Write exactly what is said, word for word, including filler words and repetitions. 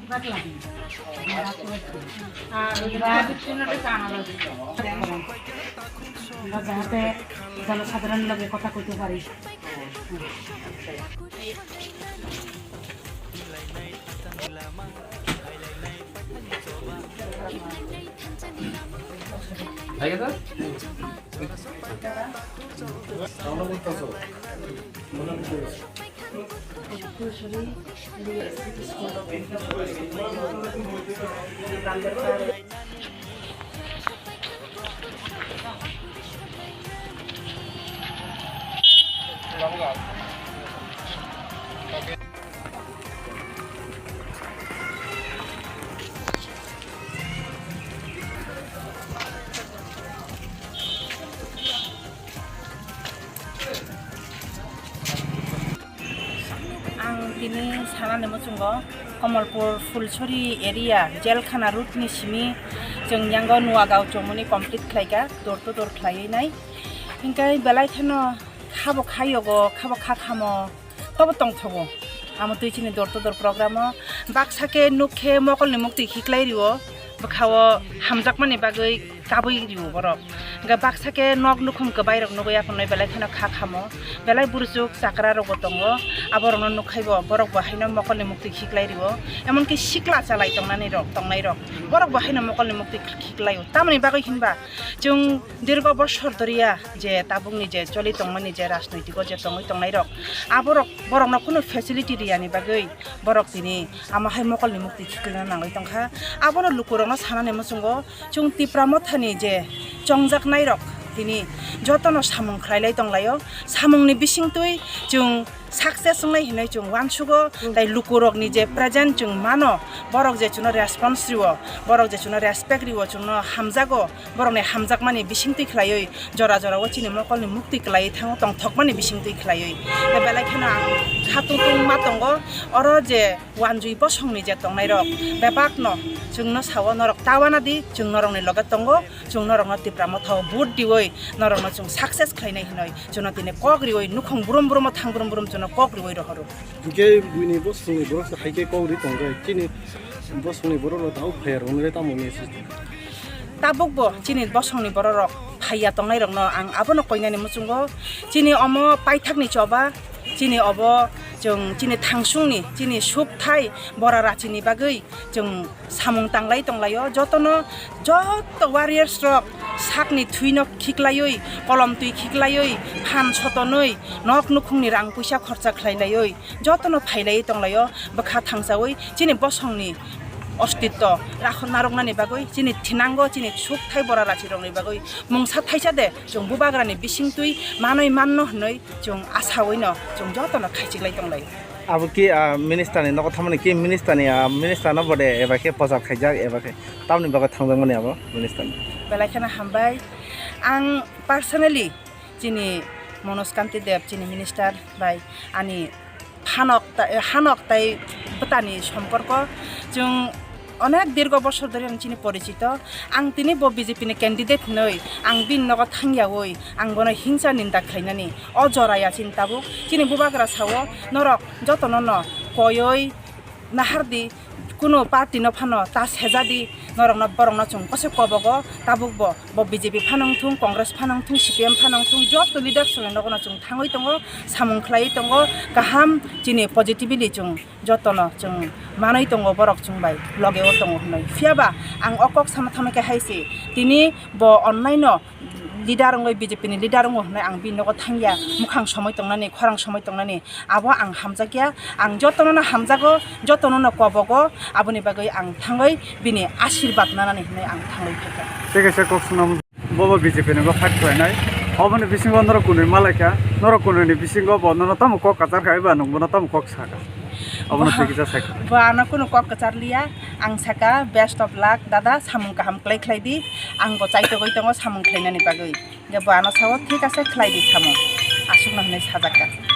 আমরা যাহাতে জনসাধারণের লগে কথা কইতে পারি। Ang tini sanani muchungo Kamalpur Phulsuri area Jelkhana route ni simi chwng yango Nuagaon chomoni complete khlaika, door to door khlaiwi nai. Hinkhe belai kheno khabo khayogo, khabo kha khamo, tobo tongthogo. Amo twi chini door to door program o baksa khe nuk khe mokolni muktwi khiklai rio, bwkhao hamjakmani bagwi kabui rio borok. Hingkhe baksa khe nok nukhung kwbai rok nugwi aphano belai kheno kha khamo, belai buruchuk chakra rok bo tongo, aborokno nukhaibo borok bo haino mokolni muktwi khiklai rio, emonki sikla chalai tongnani rok tongnai rok borok bo haino mokolni muktwi khiklai o. Tamoni bagwi hinba chwng dirgo bosor doriya je tabukni je choli tongmani je rajnoitiko je tongwi tongnai rok, aborok borokno kunu facility riyani bagwi borok tini amo hai mokolni muktwi khiklina nangwi tongkha. Abono lukurokno sanani muchungo chwng Tipra Mothani je chongjaknairok tini jotono samung khlailai tonglaio. Samungni bisingtwi chwng success wngnai hinwi chwng uansugo, tei lukurokni je present chwng mano, borok je chwngno response rio, borok je chwngno respect rio, chwngno hamjago, borokni hamjakmani bisingtwi khlaiwi jora jorao chini mokolni muktwi kwlaiwi thango, tongthokmani bisingtwi khlaiwi. Tei belai kheno ang kha tongtong ma tongo, oro je wanjui bosongni je tongnairok bebakno chwngno sao, norok ta uanadi, chwng norokni loge tongo, chwng norokno Tipra Mothao vote riwi norokno chwng success khlainai hinwi chwngno tini kok riwi nukhung brum brumo thang brum brum chwngno kok riwi rohoro. Hinkhe buini bosongni borok se hai khe kok ri tongkhe, chini bosongni borok rok dao phaiya rok nai tamo ni si. Tabuk bo chini bosongni borok rok phaiya tongnai rokno ang abono koinani muchungo, chini omo paithakni choba, chini obo chwng chini thangsungni chini sukthai bora rachini bagwi chwng samung tanglai tonglaio. Jotono, joto warriors rok sakni thwino khiklaiwi, kolom twi khiklaiwi, phan sotonwi, nok nukhungni rang puisa khorcha khlailaiwi jotono phailaiwi tonglaio, bwkha thangsawi chini bosongni ostitto rakhor narwknani bagwi, chini thinango chini sukthai bora rachirokni bagwi mungsa thaisa de chwng bubagrani bisingtwi manwi manno hwnwi chwng asawino chwng jotono khaichiklai tonglai. Abo ki, ah, minister ni nogo thamani ki minister ni, ah, minister no bode eba khe pochar khaijak eba khe tamni bagwi thangjakmani abo minister ni? Belai kheno hambai. Ang personally chini Manoj Kanti Deb, chini minister bai ani phanok ta-, hanok tai bwtani somporko chwng onek dirgo bosor dhori ang chini porichito. Ang tini bo B J P ni candidate hinwi ang bini nogo thangyawi ang bono hingsa ninda khlainani. O jora ya chini tabuk. Chini bubagra sao, norok jotono no koiwi nahardi, kunu party no phano ta sejadi, norokno borokno chwng kose kobogo, tabuk bo, bo B J P phano wngthung, Congress phano wngthung, C P M phano wngthung, joto leaders rokni nogo no chwng thangwi tongo, samung khlaiwi tongo, kaham chini positively chwng jotono chwng manwi tongo borok chwng bai loge o tongo hwnwi. Phiya ba ang o kok sana thangma khe hai se, tini bo onnai no leader wngwi, B J P ni leader wngo hwnwi ang bini nogo thangya, mukhang somwi tongnani, khorang somwi tongnani, abo ang hamjakya. Ang jotono no hamjago, jotono no kobogo, aboni bagwi ang thangwi bini ashirbad nanani hwnwi ang thangwi phaikha. Tei kaisa kok swnam. Bobo B J P ni bo fight khlainai. Oboni bisingo norok kunui malaikha. Norok kunui ni bisingo bo nono tamo kok kwchar kha eba nwng bono tamo kok sakha. Obono twi kisa sakha. Bo ano kunu kok kwchar liya. Ang saka best of luck dada, samung kaham khlai khlai di. Ang bo chaitogwi tongo samung khlainani bagwi. Hingke bo ano sao thik ase khlai di samung. Aswkno hinui sajakha.